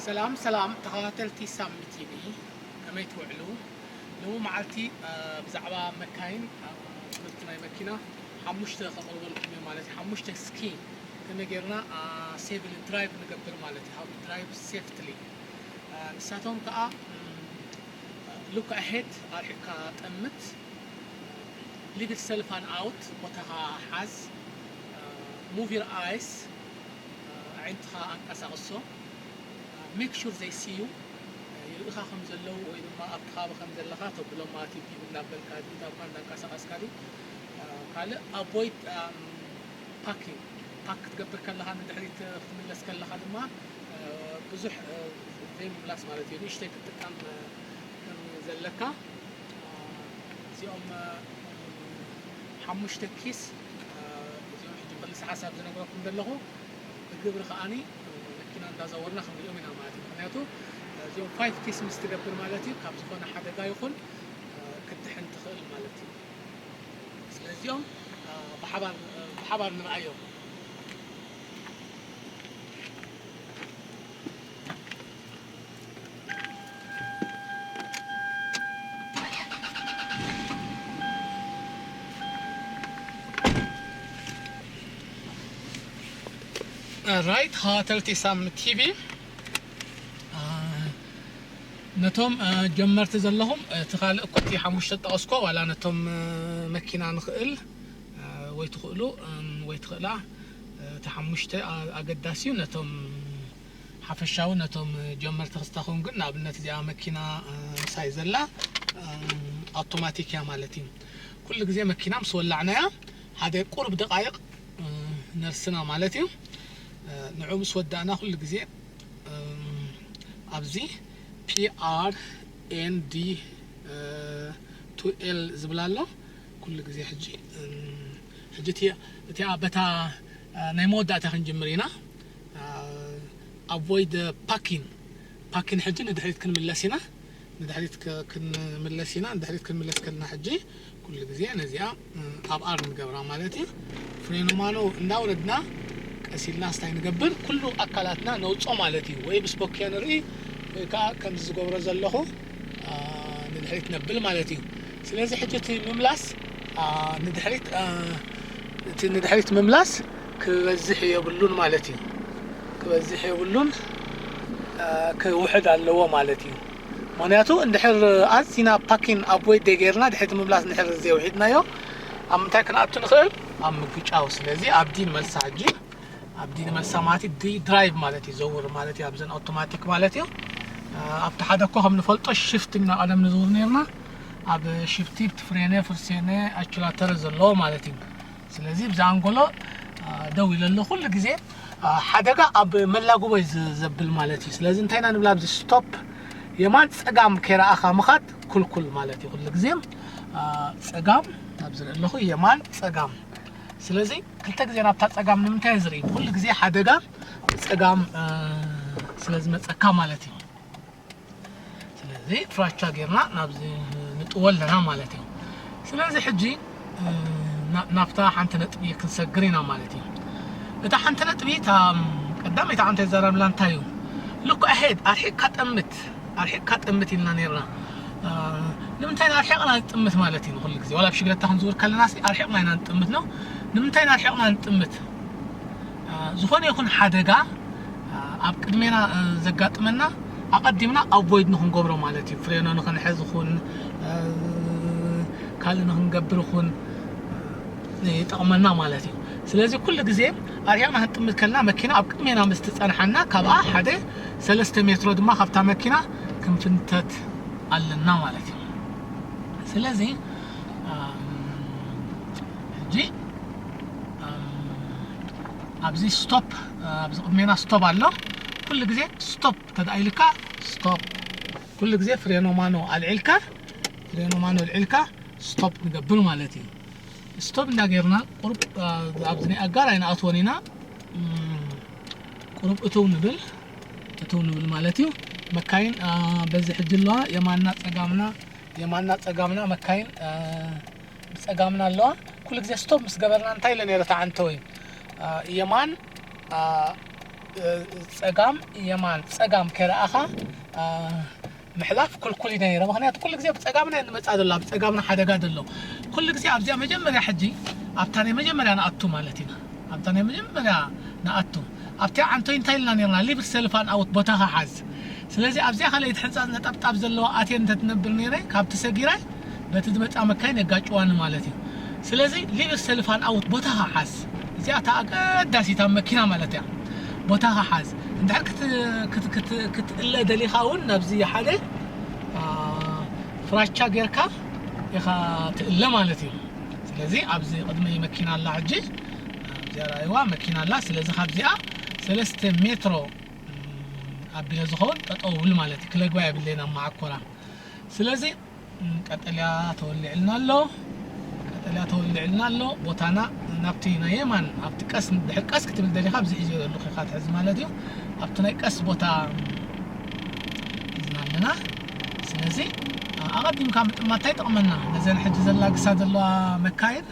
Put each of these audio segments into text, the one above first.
ሰላም ሰላም ተኸታተልቲ ሳሚ ቲቪ፣ ከመይ ትውዕሉ? ሎሚ መዓልቲ ብዛዕባ መካይን፣ ትምህርቲ ናይ መኪና ሓሙሽተ ከቕርበልኩም እየ ማለት እዩ። ሓሙሽተ ስኪ ከመይ ጌርና ሴቭሊ ድራይቭ ንገብር ማለት እዩ። ሃው ድራይቭ ሴፍትሊ። ንሳቶም ከዓ ሉክ ኣሄድ፣ ኣርሒቕካ ጠምት፣ ሊቭ ሰልፍ ኣን ኣውት፣ ቦታኻ ሓዝ፣ ሙቭ ዩር ኣይስ፣ ኣዒንትኻ ኣንቀሳቕሶ፣ ሜክ ሹር ዘይ ሲ ዩ፣ ይርእኻ ከም ዘለዉ ወይ ድማ ኣብቲ ከባቢ ከም ዘለኻ ተብሎም ማለት እዩ። ፒቭ እናበልካ ድዩ፣ እታ እኳ እንዳንቀሳቐስካ ድዩ። ካልእ ኣቮይድ ፓኪንግ፣ ፓክ ክትገብር ከለኻ ንድሕሪት ክትምለስ ከለኻ ድማ ብዙሕ ዘይምምላስ ማለት እዩ። ንእሽተይ ክትጥቀም ከም ዘለካ እዚኦም ሓሙሽተ ኪስ እዚኦም ሕጂ ክልስ ሓሳብ ዝነግረኩም ዘለኹ ብግብሪ ከዓኒ መኪና እንዳዘወርና ክንሪኦም ኢና ማለት እዩ። ምክንያቱ እዚኦም ፋይቭ ኪስ ምስ ትገብር ማለት እዩ ካብ ዝኾነ ሓደጋ ይኹን ክትድሕን ትኽእል ማለት እዩ። ስለዚኦም ብሓባር ብሓባር ንርኣዮም። ራይት ተኸታተልቲ ሳሚ ቲቪ፣ ነቶም ጀመርቲ ዘለኹም እቲ ካልእ እኮ እቲ ሓሙሽተ ጠቐስኮ ዋላ ነቶም መኪና ንኽእል ወይ ትኽእሉ ወይ ትኽእላ እቲ ሓሙሽተ ኣገዳሲ እዩ። ነቶም ሓፈሻዊ ነቶም ጀመርቲ ክስታኹም ግን ንኣብነት እዚኣ መኪና ምሳይ ዘላ ኣውቶማቲክ እያ ማለት እዩ። ኩሉ ግዜ መኪና ምስ ወላዕናያ ሓደ ቁርብ ደቃይቕ ነርስና ማለት እዩ። ንዑ ምስ ወዳእና ኩሉ ግዜ ኣብዚ ፒ ኣር ኤን ዲ ቱ ኤል ዝብል ኣሎ። ኩሉ ግዜ ሕጂ ሕጂ እቲኣ በታ ናይ መወዳእታ ክንጅምር ኢና። ኣቮይድ ፓኪን ፓኪን ሕጂ ንድሕሪት ክንምለስ ኢና። ንድሕሪት ክንምለስ ኢና። ንድሕሪት ክንምለስ ከልና ሕጂ ኩሉ ግዜ ነዚኣ ኣብ ኣር ንገብራ ማለት እዩ። ፍሬኖ ማኖ እንዳውረድና ቀስ ኢልና ስታይ ንገብር ኩሉ ኣካላትና ነውጾ ማለት እዩ። ወይ ብስፖኪዮ ንርኢ ወይ ከዓ ከምዚ ዝገብሮ ዘለኹ ንድሕሪት ነብል ማለት እዩ። ስለዚ ሕጂ እቲ ምምላስ ንድሕሪት እቲ ንድሕሪት ምምላስ ክበዝሕ የብሉን ማለት እዩ። ክበዝሕ የብሉን ክውሕድ ኣለዎ ማለት እዩ። ምክንያቱ እንድሕር ኣዚና ፓኪን ኣቮይድ ደገይርና ድሕሪት ምምላስ እንድሕር ዘይውሒድናዮ ኣብ ምንታይ ክንኣቱ ንኽእል? ኣብ ምግጫው። ስለዚ ኣብ ዲ ንመልሳ ሕጂ ኣብ ዲ ንመልሳ ማለት ዲ ድራይቭ ማለት እዩ። ዘውር ማለት እዩ ኣብዘን ኣውቶማቲክ ማለት እዩ። ኣብቲ ሓደ እኮ ከም ንፈልጦ ሽፍት ኢና ቀደም ንዝውር ነርና። ኣብ ሽፍቲ ብቲ ፍሬነ ፍርሴነ ኣችላተረ ዘለዎ ማለት እዩ። ስለዚ ብዚ ኣንጎሎ ደው ኢለ ኣሎ ኩሉ ግዜ ሓደጋ ኣብ መላጉቦ እዩ ዘብል ማለት እዩ። ስለዚ እንታይ ኢና ንብል ኣብዚ ስቶፕ የማን ጸጋም ከይረኣኻ ምኻድ ኩልኩል ማለት እዩ። ኩሉ ግዜ ጸጋም ኣብዚ ኣለኹ የማን ጸጋም። ስለዚ ክልተ ግዜ ናብታ ጸጋም ንምንታይ ዝርኢ ኩሉ ግዜ ሓደጋ ጸጋም ስለ ዝመጸካ ማለት እዩ። ስለዚ ፍራቻ ጌርና ናብዚ ንጥዎ ኣለና ማለት እዩ። ስለዚ ሕጂ ናብታ ሓንቲ ነጥቢ ክንሰግር ኢና ማለት እዩ። እታ ሓንቲ ነጥቢ እታ ቀዳመይቲ ዓንተ ዘረብላ እንታይ እዩ? ሉክ ኣሄድ ኣርሒቅካ ጠምት ኣርሒቅካ ጠምት ኢልና ነርና። ንምንታይ ኣርሒቅና ንጥምት ማለት እዩ? ንኩሉ ግዜ ዋላ ብሽግለታ ክንዝውር ከለና ኣርሒቅና ኢና ንጥምት ነው። ንምንታይ ኣርሒቅና ንጥምት? ዝኾነ ይኹን ሓደጋ ኣብ ቅድሜና ዘጋጥመና ኣቐዲምና ኣቮይድ ንክንገብሮ ማለት እዩ። ፍሬኖ ንክንሕዝ ይኹን ካልእ ንክንገብር ይኹን ይጠቕመና ማለት እዩ። ስለዚ ኩሉ ግዜ ኣርሒቕና ክንጥምት ከለና መኪና ኣብ ቅድሜና ምስ ትጸንሓና ካብኣ ሓደ ሰለስተ ሜትሮ ድማ ካብታ መኪና ክንፍንተት ኣለና ማለት እዩ። ስለዚ ሕጂ ኣብዚ ስቶፕ ኣብዚ ቅድሜና ስቶፕ ኣሎ። ኩሉ ግዜ ስቶፕ ተዳኢልካ ስቶፕ ኩሉ ግዜ ፍሬኖ ማኖ ኣልዒልካ ፍሬኖ ማኖ ኣልዒልካ ስቶፕ ንገብር ማለት እዩ። ስቶፕ እንዳገርና ቁርብ ኣብዚ ናይ ኣጋር ኣይንኣትወን ኢና። ቁርብ እትው ንብል እትው ንብል ማለት እዩ። መካይን በዚ ሕጂ ኣለዋ የማና ጸጋምና የማና ጸጋምና መካይን ብጸጋምና ኣለዋ። ኩሉ ግዜ ስቶፕ ምስ ገበርና እንታይ ኢለ ነይረ ተዓንተወይ የማን ጸጋም የማን ጸጋም ከረኣኻ ምሕላፍ ክልኩል እዩ ነይረ። ምክንያቱ ኩሉ ግዜ ብጸጋምና እንመጻ ዘሎ፣ ኣብ ጸጋምና ሓደጋ ዘሎ። ኩሉ ግዜ ኣብዚኣ መጀመርያ ሕጂ ኣብታ ናይ መጀመርያ ንኣቱ ማለት ኢና። ኣብታ ናይ መጀመርያ ንኣቱ ኣብቲ ዓንቶይ እንታይ ኢልና ነርና? ሊብር ሰልፋን ኣውት ቦታኻ ሓዝ። ስለዚ ኣብዚኣ ካልኣይቲ ሕንጻጽ ነጠብጣብ ዘለዋ ኣትየ እንተትነብር ነይረ ካብቲ ሰጊረ በቲ ዝመጻ መካይን የጋጭዋኒ ማለት እዩ። ስለዚ ሊብር ሰልፋን ኣውት ቦታኻ ሓዝ። እዚኣ እታ ኣገዳሲት ኣብ መኪና ማለት እያ። ቦታኻ ሓዝ። እንድሕር ክትእለ ደሊኻ እውን ናብዚ ሓደ ፍራቻ ጌርካ ኢኻ ትእለ ማለት እዩ። ስለዚ ኣብዚ ቅድመይ መኪና ኣላ ሕጂ ኣብዚኣ ረኣይዋ መኪና ኣላ። ስለዚ ካብዚኣ ሰለስተ ሜትሮ ኣቢለ ዝኸውን ጠጠው ብል ማለት እዩ። ክለግባ የብለይን ኣብ መዓኮራ። ስለዚ ቀጠልያ ተወሊዕልና ኣሎ። ቀጠልያ ተወሊዕልና ኣሎ። ቦታና ናብቲ ናይ የማን ኣብቲ ቀስ ድሕር ቀስ ክትብል ደሊኻ ኣብዚ ሒዞ ዘለኹ ኢኻ ትሕዝ ማለት እዩ። ኣብቲ ናይ ቀስ ቦታ ሒዝና ኣለና። ስለዚ ኣቐዲምካ ምጥማት እንታይ ይጠቕመና? ነዘን ሕጂ ዘላግሳ ዘለዋ መካይን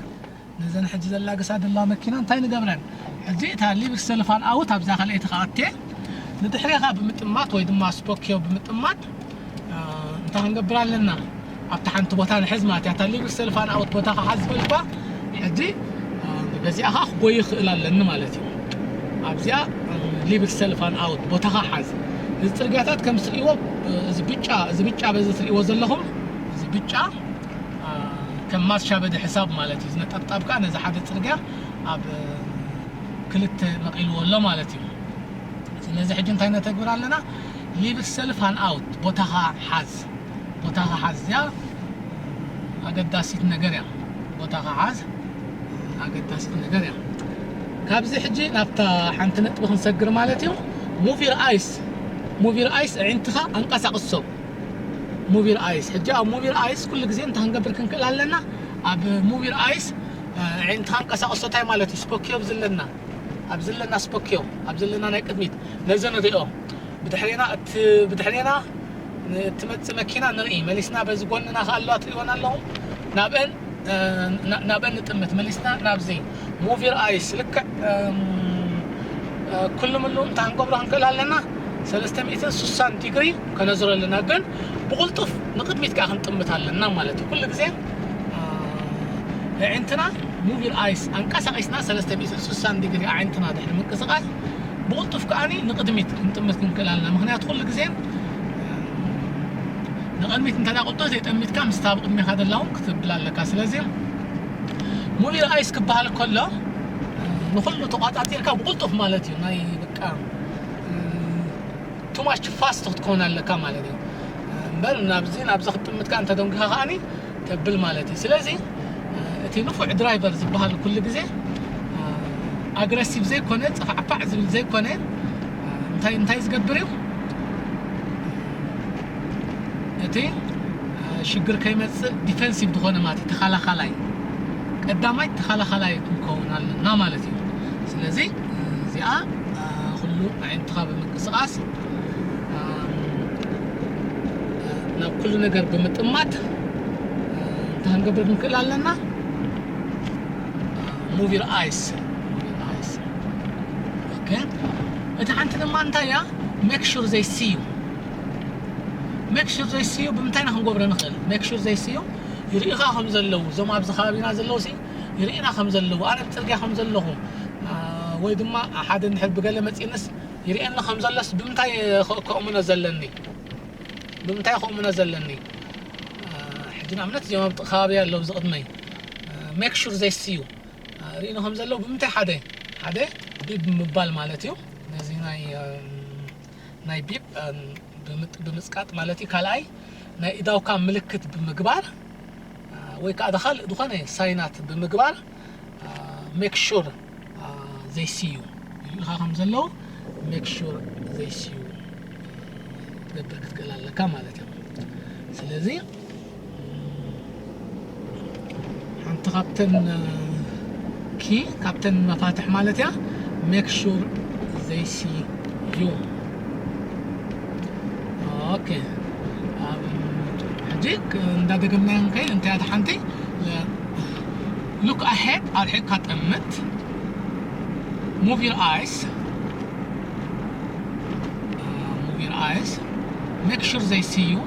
ነዘን ሕጂ ዘላግሳ ዘለዋ መኪና እንታይ ንገብረን? ሕጂ እታ ሊብር ሰልፋን ኣውት ኣብዛ ካልኣይቲ ከኣቴ ንድሕሬኻ ብምጥማት ወይ ድማ ስፖኪዮ ብምጥማት እንታይ ክንገብር ኣለና? ኣብቲ ሓንቲ ቦታ ንሕዝ ማለት እያ። እታ ሊብር ሰልፋን ኣውት ቦታ ክሓዝ ዝበልኳ ሕጂ በዚኣ ከዓ ክጎይ ይኽእል ኣለኒ ማለት እዩ። ኣብዚኣ ሊብር ሰልፋን ኣውት ቦታኻ ሓዝ። እዚ ፅርግያታት ከም ትርእይዎ እዚ ብጫ እዚ ብጫ በዚ ትርእይዎ ዘለኹም እዚ ብጫ ከም ማርሻ በደ ሕሳብ ማለት እዩ። እዚ ነጠብጣብ ከዓ ነዚ ሓደ ፅርግያ ኣብ ክልተ መቒልዎ ኣሎ ማለት እዩ። ስለዚ ሕጂ እንታይ ነተግብር ኣለና? ሊብር ሰልፋን ኣውት ቦታኻ ሓዝ። ቦታኻ ሓዝ እዚኣ ኣገዳሲት ነገር እያ። ቦታኻ ሓዝ ኣገዳሲት ነገር እያ። ካብዚ ሕጂ ናብታ ሓንቲ ነጥቢ ክንሰግር ማለት እዩ። ሙቪር ኣይስ ሙቪር ኣይስ ኣዒንትኻ ኣንቀሳቕሶ። ሙቪር ኣይስ ሕጂ ኣብ ሙቪር ኣይስ ኩሉ ግዜ እንታይ ክንገብር ክንክእል ኣለና? ኣብ ሙቪር ኣይስ ኣዒንትኻ ኣንቀሳቕሶ እንታይ ማለት እዩ? ስፖኪዮ ኣብዚ ኣለና ኣብ ዘለና ስፖኪዮ ኣብ ዘለና ናይ ቅድሚት ነዚ ንሪኦ ብድሕሬና እቲ ብድሕሬና እትመፅእ መኪና ንርኢ መሊስና በዚ ጎንና ከኣለዋ ትሪእወን ኣለኹም ናብአን ናብአን ንጥምት መሊስና ናብዚ ሙቪር ኣይስ ልክዕ ኩሉ ምሉ እንታይ ክንገብሮ ክንክእል ኣለና ሰለስተ ሚእትን ስሳን ዲግሪ ከነዝሮ ኣለና ግን ብቁልጡፍ ንቅድሚት ከዓ ክንጥምት ኣለና ማለት እዩ ኩሉ ግዜ ኣዒንትና ሙቪር ኣይስ ኣንቀሳቂስና ሰለስተ ሚእትን ስሳን ዲግሪ ኣዒንትና ድሕሪ ምንቅስቃስ ብቕልጡፍ ከዓኒ ንቕድሚት ክንጥምት ክንክእል ኣለና ምክንያቱ ኩሉ ግዜ ንቕድሚት እንተ ቁልጡፍ ዘይጠሚትካ ምስታ ብቅድሜካ ደላ እውን ክትብል ኣለካ ስለዚ ሙቪር ኣይስ ክበሃል ከሎ ንኩሉ ተቋጻጺርካ ብቕልጡፍ ማለት እዩ ናይ በቃ too much fast ክትከውን ኣለካ ማለት እዩ እምበር ናብዚ ናብዚ ክትጥምትካ እንተ ደንጉኻ ከዓኒ ተብል ማለት እዩ ስለዚ እቲ ንፉዕ ድራይቨር ዝበሃል ኩሉ ግዜ ኣግረሲቭ ዘይኮነ ጸፋዕፋዕ ዝብል ዘይኮነ እንታይ እንታይ ዝገብር እዩ እቲ ሽግር ከይመፅእ ዲፈንሲቭ ዝኾነ ማለት እዩ ተኸላኻላይ ቀዳማይ ተኸላኻላይ ክንከውን ኣለና ማለት እዩ ስለዚ እዚኣ ኩሉ ኣዒንትኻ ብምንቅስቃስ ናብ ኩሉ ነገር ብምጥማት እንታይ ክንገብር ንክእል ኣለና ሙቪር ኣይስ እቲ ሓንቲ ድማ እንታይ እያ make sure they see you make sure they see you ብምንታይ ኢና ክንገብሮ ንኽእል make sure they see you ይርእኻ ከም ዘለዉ እዞም ኣብዚ ከባቢና ዘለዉ ሲ ይርእና ከም ዘለዉ ኣነ ብፅርግያ ከም ዘለኹ ወይ ድማ ሓደ እንድሕር ብገለ መፂእንስ ይርእየኒ ከም ዘሎስ ብምንታይ ከእምኖ ዘለኒ ብምንታይ ከእምኖ ዘለኒ ሕጂ ንኣብነት እዚኦም ኣብ ከባቢ ኣለዉ ዝቕድመይ make sure they see you ርእኑ ከም ዘለዉ ብምንታይ ሓደ ሓደ ቢብ ብምባል ማለት እዩ ነዚ ናይ ናይ ቢብ ብምጽቃጥ ማለት እዩ ካልኣይ ናይ እዳውካ ምልክት ብምግባር ወይ ከዓ ካልእ ዝኾነ ሳይናት ብምግባር make sure they see you ይልካ ከም ዘለዉ make sure they see you ክትገብር ክትክእል ኣለካ ማለት እዩ ስለዚ ሓንቲ ካብተን ኪ ካብተን መፋትሕ ማለት እያ make sure they see you okay ሕጂ እንዳደገምናዮ ንከይድ እንታይ እያ ሓንቲ look ahead ኣርሒቕካ ጠምት move your eyes Guys, make sure they see you.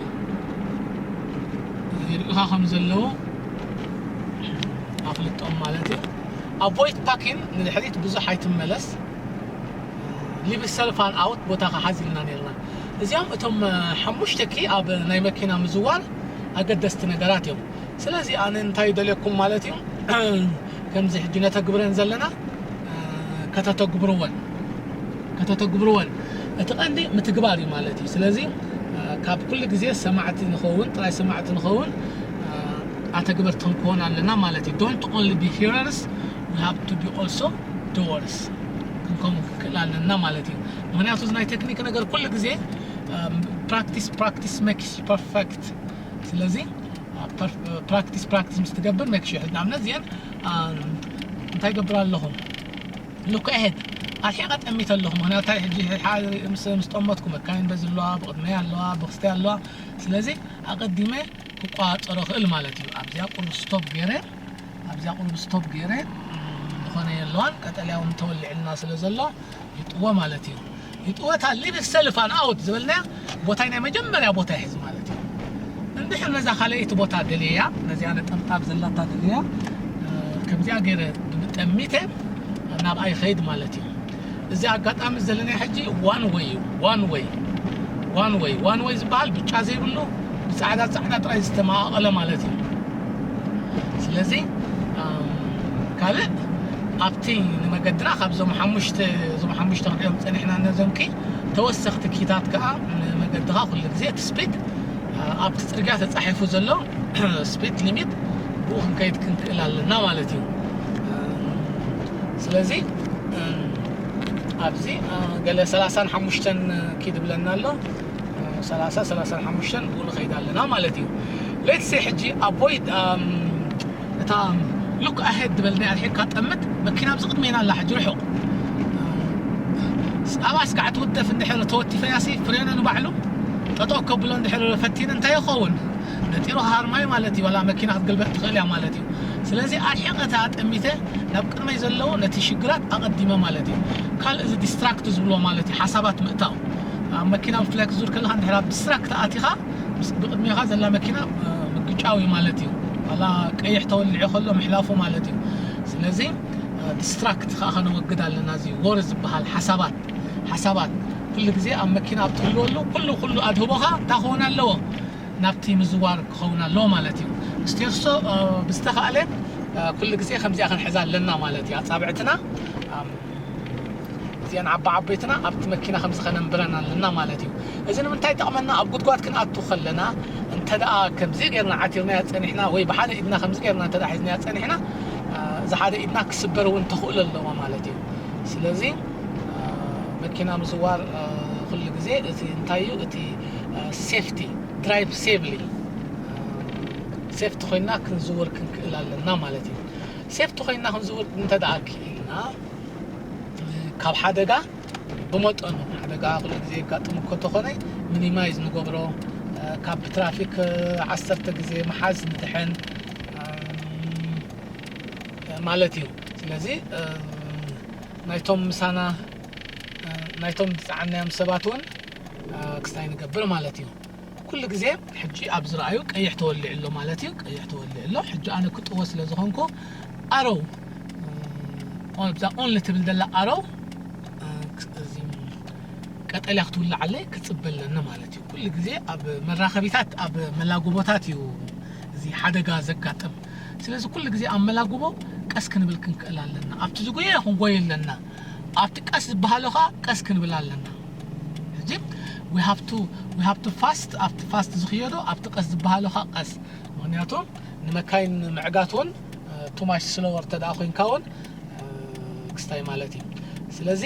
ይርኢኻ ከም ዘለዉ ኣፍልጦም ማለት እዩ። Avoid parking፣ ንድሕሪት ብዙሕ ኣይትመለስ። Leave yourself an out፣ ቦታ ክሓዝ ኢልና ነርና። እዚኦም እቶም ሓሙሽተ ኪ ኣብ ናይ መኪና ምዝዋር ኣገደስቲ ነገራት እዮም። ስለዚ ኣነ እንታይ ደልየኩም ማለት እዩ፣ ከምዚ ሕጂ ነተግብረን ዘለና ከተተግብርወን ከተተግብርወን እቲ ቀንዲ ምትግባር እዩ ማለት እዩ። ስለዚ ካብ ኩሉ ግዜ ሰማዕቲ ንኸውን፣ ጥራይ ሰማዕቲ ንኸውን፣ ኣተግበርቲ ክንከውን ኣለና ማለት እዩ። Don't only be hearers, we have to be also doers። ክንከውን ክንክእል ኣለና ማለት እዩ። ምክንያቱ እዚ ናይ ቴክኒክ ነገር ኩሉ ግዜ practice practice makes perfect። ስለዚ practice practice ምስ ትገብር make sure ንኣብነት እዚአን እንታይ ገብር ኣለኹ፣ look ahead፣ ኣርሒቐ ጠሚተ ኣለኹ። ምክንያቱ እንታይ ሕጂ ምስ ጠመትኩ መካይን በዚ ኣለዋ፣ ብቕድመይ ኣለዋ፣ ብክስተይ ኣለዋ። ስለዚ ኣቐዲመ ክቋፀሮ ክእል ማለት እዩ። ኣብዚኣ ቁሩብ stop ገይረ ኣብዚኣ ቁሩብ stop ገይረ ዝኾነ የለዋን። ቀጠልያ እውን ተወሊዕልና ስለ ዘሎ ይጥወ ማለት እዩ። ይጥወታ leave yourself an out ዝበልናያ ቦታይ ናይ መጀመርያ ቦታ ይሕዝ ማለት እዩ። እንድሕር ነዛ ካልኣይቲ ቦታ ደልየያ፣ ነዚኣ ነጠብጣብ ዘላታ ደልየያ፣ ከምዚኣ ገይረ ብጠሚተ ናብኣ ይኸይድ ማለት እዩ። እዚ ኣጋጣሚ ዘለናዮ ሕጂ one way እዩ። One way፣ one way፣ one way ዝበሃል ብጫ ዘይብሉ ብፃዕዳ ፃዕዳ ጥራይ ዝተመቓቐለ ማለት እዩ። ስለዚ ካልእ ኣብቲ ንመገድና ካብዞም ሓሙሽተ እዞም ሓሙሽተ ክንሪኦም ፀኒሕና ነዞም ኪ ተወሰኽቲ ኪታት ከዓ ንመገድኻ ኩሉ ግዜ እቲ speed ኣብቲ ፅርግያ ተፃሒፉ ዘሎ speed limit ብኡ ክንከይድ ክንክእል ኣለና ማለት እዩ። ስለዚ ኣብዚ ገለ ሰላሳን ሓሙሽተን ኪድ ብለና ኣሎ። ሰላሳ ሰላሳን ሓሙሽተን ብኡ ንኸይድ ኣለና ማለት እዩ። Let's say ሕጂ avoid እታ look ahead ዝበልና ኣርሒቕካ ጠምት። መኪና ኣብዚ ቅድሜና ኣላ ሕጂ ርሑቕ። ኣብኣ ስጋዕ ትውደፍ እንድሕር ተወቲፈያ ሲ ፍሬኑ ንባዕሉ ጠጠው ከብሎ እንድሕር ፈቲኑ እንታይ ይኸውን? ነጢሩ ክሃርማይ ማለት እዩ። ዋላ መኪና ክትግልበጥ ትኽእል እያ ማለት እዩ። ስለዚ ኣርሒቐ እታ ጠሚተ ናብ ቅድመይ ዘለዉ ነቲ ሽግራት ኣቐዲመ ማለት እዩ። ካልእ እዚ distract ዝብሎ ማለት እዩ፣ ሓሳባት ምእታው። ኣብ መኪና ብፍላይ ክትዙር ከለኻ እንድሕር ኣብ distract ኣቲኻ ብቅድሜኻ ዘላ መኪና ምግጫው እዩ ማለት እዩ። ዋላ ቀይሕ ተወሊዑ ከሎ ምሕላፉ ማለት እዩ። ስለዚ distract ከዓ ከነወግድ ኣለና። እዚ ወረ ዝበሃል ሓሳባት ሓሳባት ኩሉ ግዜ ኣብ መኪና ኣብ ትህልወሉ ኩሉ ኩሉ ኣድህቦኻ እንታይ ክኸውን ኣለዎ? ናብቲ ምዝዋር ክኸውን ኣለዎ ማለት እዩ። ስቴርሶ ብዝተኻእለ ኩሉ ግዜ ከምዚኣ ክንሕዛ ኣለና ማለት እዩ። ኣጻብዕትና እዚአን ዓባ ዓበይትና ኣብቲ መኪና ከምዚ ከነንብረን ኣለና ማለት እዩ። እዚ ንምንታይ ይጠቕመና? ኣብ ጉድጓድ ክንኣቱ ከለና እንተ ደኣ ከምዚ ጌርና ዓቲርናያ ጸኒሕና ወይ ብሓደ ኢድና ከምዚ ጌርና እንተ ደኣ ሒዝናያ ጸኒሕና እዚ ሓደ ኢድና ክስበር እውን ተኽእሎ ኣለዎ ማለት እዩ። ስለዚ መኪና ምዝዋር ኩሉ ግዜ እቲ እንታይ እዩ እቲ safety፣ drive safely፣ safety ኮይና ክንዝውር ክንክእል ኣለና ማለት እዩ። Safety ኮይና ክንዝውር እንተ ደኣ ክኢልና ካብ ሓደጋ ብመጠኑ፣ ሓደጋ ኩሉ ግዜ የጋጥም እኮ እንተኾነ minimize ንገብሮ፣ ካብ ብትራፊክ ዓሰርተ ግዜ ምሓዝ ንድሕን ማለት እዩ። ስለዚ ናይቶም ምሳና ናይቶም ዝፀዓናዮም ሰባት እውን ክስታይ ንገብር ማለት እዩ። ኩሉ ግዜ ሕጂ ኣብ ዝረኣዩ ቀይሕ ተወሊዑ ኣሎ ማለት እዩ። ቀይሕ ተወሊዑ ኣሎ። ሕጂ ኣነ ክጥዎ ስለ ዝኾንኩ ኣረው እዛ ኦን ትብል ዘላ ኣረው ቀጠልያ ክትውልዓለይ ክፅበ ኣለኒ ማለት እዩ። ኩሉ ግዜ ኣብ መራኸቢታት ኣብ መላጉቦታት እዩ እዚ ሓደጋ ዘጋጥም። ስለዚ ኩሉ ግዜ ኣብ መላጉቦ ቀስ ክንብል ክንክእል ኣለና። ኣብቲ ዝጎየ ክንጎይ ኣለና። ኣብቲ ቀስ ዝበሃሎ ከዓ ቀስ ክንብል ኣለና። ሕጂ we have to we have to fast ኣብቲ fast ዝኽየዶ ኣብቲ ቀስ ዝበሃሎ ከዓ ቀስ። ምክንያቱ ንመካይን ምዕጋት እውን too much slower እንተ ደኣ ኮይንካ እውን ክስታይ ማለት እዩ። ስለዚ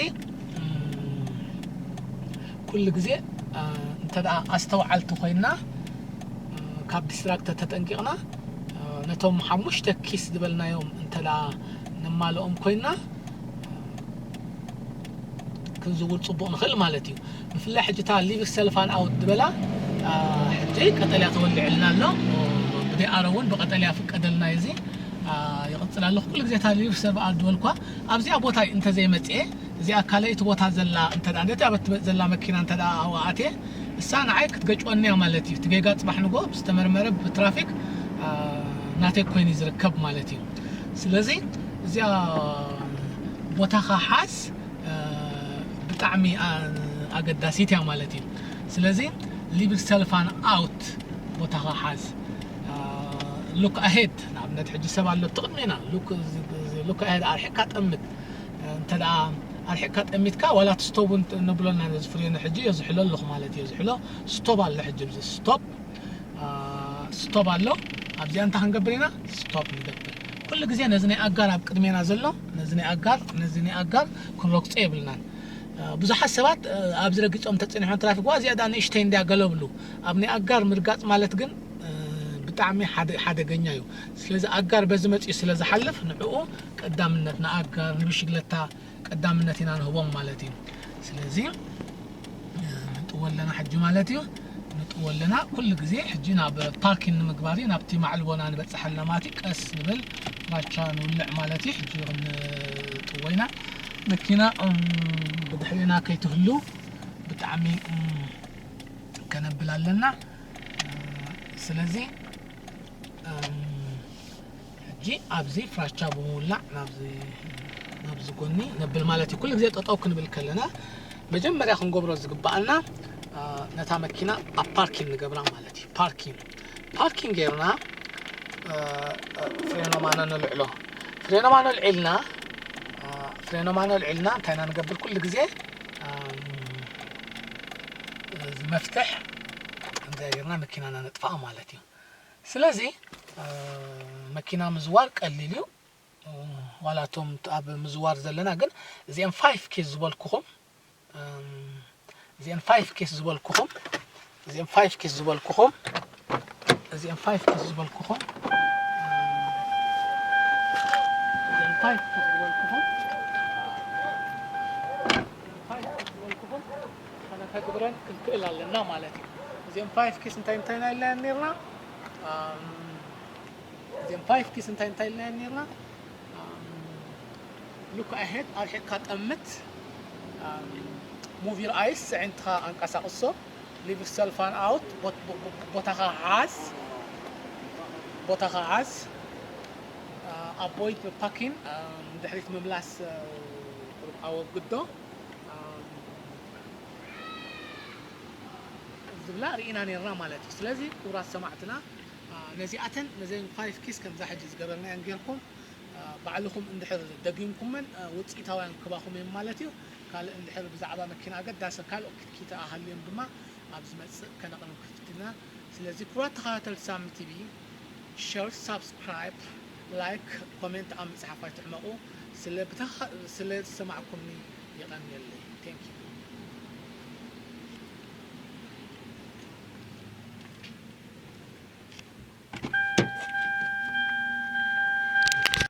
ኩሉ ግዜ እንተ ደኣ ኣስተውዓልቲ ኮይና ካብ distract ተጠንቂቕና ነቶም ሓሙሽተ ኪስ ዝበልናዮም እንተ ደኣ ነማልኦም ኮይና ክንዝውር ፅቡቕ ንኽእል ማለት እዩ። ብፍላይ ሕጂ እታ leave yourself an out ዝበላ ሕጂ ቀጠልያ ተወሊዕልና ኣሎ። ብደይ ኣሮ እውን ብቀጠልያ ፍቀደልና እዩ እዚ ይቕፅል ኣለኹ። ኩሉ ግዜ እታ leave yourself an out ዝበልኳ ኣብዚኣ ቦታ እንተዘይመፅኤ እዚኣ ካልኣይቲ ቦታ ዘላ እንተ ደኣ ነቲ ኣበት ትመጽእ ዘላ መኪና እንተ ደኣ ኣብኣ ኣትየ፣ እሳ ንዓይ ክትገጭወኒ እያ ማለት እዩ። እቲ ጌጋ ጽባሕ ንግሆ ብዝተመርመረ ብትራፊክ፣ አ፣ ናተይ ኮይኑ እዩ ዝርከብ ማለት እዩ። ስለዚ እዚኣ ቦታኻ ሓዝ፣ አ፣ ብጣዕሚ፣ አ፣ ኣገዳሲት እያ ማለት እዩ። ስለዚ leave yourself an out፣ ቦታኻ ሓዝ። አ፣ look ahead፣ ንኣብነት ሕጂ ሰብ ኣሎ ትቕድሜና፣ look፣ look ahead፣ ኣርሒቕካ ጠምት። እንተ ደኣ ኣርሒቕካ ጠሚትካ፣ ዋላ እቲ ስቶፕ እውን ነብሎ ኣለና፣ ነዚ ፍሬኑ ሕጂ የዝሕሎ ኣለኹ ማለት እዩ። የዝሕሎ፣ ስቶፕ ኣሎ ሕጂ፣ ኣብዚ ስቶፕ፣ አ፣ ስቶፕ ኣሎ። ኣብዚኣ እንታይ ክንገብር ኢና? ስቶፕ ንገብር። ኩሉ ግዜ ነዚ ናይ ኣጋር ኣብ ቅድሜና ዘሎ፣ ነዚ ናይ ኣጋር፣ ነዚ ናይ ኣጋር ክንረግጾ የብልናን። አ፣ ብዙሓት ሰባት፣ አ፣ ኣብዚ ረጊጾም ተጸኒሖም ትራፊክ፣ ዋ፣ እዚኣ ደኣ ንእሽተይ እንድያ ገለ ብሉ። ኣብ ናይ ኣጋር ምርጋጽ ማለት ግን፣ አ፣ ብጣዕሚ ሓደ-፣ ሓደገኛ እዩ። ስለዚ ኣጋር በዚ መጺኡ ስለ ዝሓልፍ፣ ንዕኡ ቀዳምነት፣ ንኣጋር፣ ንብሽግለታ ቀዳምነት ኢና ንህቦም ማለት እዩ። ስለዚ፣ እ፣ ንጥዎ ኣለና ሕጂ ማለት እዩ። ንጥዎ ኣለና። ኩሉ ግዜ ሕጂ ናብ ፓርኪንግ ንምግባር እዩ፣ ናብቲ ማዕልቦና ንበጽሕ ኣለና ማለት እዩ። ቀስ ንብል፣ ፍራቻ ንውልዕ ማለት እዩ። ሕጂ ክንጥዎ ኢና። መኪና፣ እም፣ ብድሕሪና ከይትህሉ ብጣዕሚ፣ እም፣ ከነብል ኣለና። እ፣ ስለዚ፣ እም፣ ሕጂ ኣብዚ ፍራቻ ብምውላዕ ናብዚ፣ ናብዚ ጎኒ ነብል ማለት እዩ። ኩሉ ግዜ ጠጠው ክንብል ከለና መጀመርያ ክንገብሮ ዝግባኣና፣ አ፣ ነታ መኪና ኣብ ፓርኪንግ ንገብራ ማለት እዩ። ፓርኪንግ፣ ፓርኪንግ ጌርና፣ አ፣ አ፣ ፍሬኖማና ነልዕሎ። ፍሬኖማ ነልዒልና፣ አ፣ ፍሬኖማ ነልዒልና እንታይ ኢና ንገብር? ኩሉ ግዜ፣ አ፣ እዚ መፍትሕ ከምዚኣ ጌርና መኪናና ነጥፍኣ ማለት እዩ። ስለዚ፣ እ፣ መኪና ምዝዋር ቀሊል እዩ። እ፣ ዋላ እቶም ኣብ ምዝዋር ዘለና ግን እዚኦም ፋይቭ ኬስ ዝበልኩኹም፣ እም፣ እዚኦም ፋይቭ ኬስ ዝበልኩኹም፣ እዚኦም ፋይቭ ኬስ ዝበልኩኹም፣ እዚኦም ፋይቭ ኬስ ዝበልኩኹም፣ እዚኦም ፋይቭ ኬስ ዝበልኩኹም፣ ፋይቭ ኬስ ዝበልኩኹም ከነተግብረን ክንክእል ኣለና ማለት እዩ። እዚኦም ፋይቭ ኬስ እንታይ እንታይ ኢና ኢልና ነርና? እም፣ እዚኦም ፋይቭ ኪስ እንታይ እንታይ ኢልና ነርና? ሉክ ኣሄድ፣ ኣርሒቕካ ጠምት። ሙቭ ዩር ኣይስ፣ ኣዒንትኻ ኣንቀሳቕሶ። ሊቭ ዩር ሰልፍ ኣን ኣውት፣ ቦት-፣ ቦ-፣ ቦ-፣ ቦታኻ ሓዝ። ቦታኻ ሓዝ። ኣቮይድ ፓርኪንግ፣ ንድሕሪት ምምላስ ቁሩብ ኣወግዶ። ዝብላ ርኢና ነርና ማለት እዩ። ስለዚ ክቡራት ሰማዕትና፣ አ፣ ነዚኣተን፣ ነዘን ፋይቭ ኪስ ከምዛ ሕጂ ዝገበርናየን ጌርኩም፣ አ፣ ባዕልኹም እንድሕር ደጊምኩመን፣ አ፣ ውፅኢታውያን ክባኹም እዮም ማለት እዩ። ካልእ እንድሕር ብዛዕባ መኪና ኣገዳሲ ካልኦት ክትኪታ ኣሃልዮም ድማ ኣብ ዝመጽእ ከነቕርብ ክፍትና። ስለዚ ክቡራት ተኸታተልቲ ሳሚ ቲቪ፣ ሸር፣ ሳብስክራይብ፣ ላይክ፣ ኮሜንት ኣብ ምጽሓፍ ኣይትሕመቑ። ስለ ብተኻ-፣ ስለ ዝሰማዕኩምኒ የቐንየለይ። Thank you።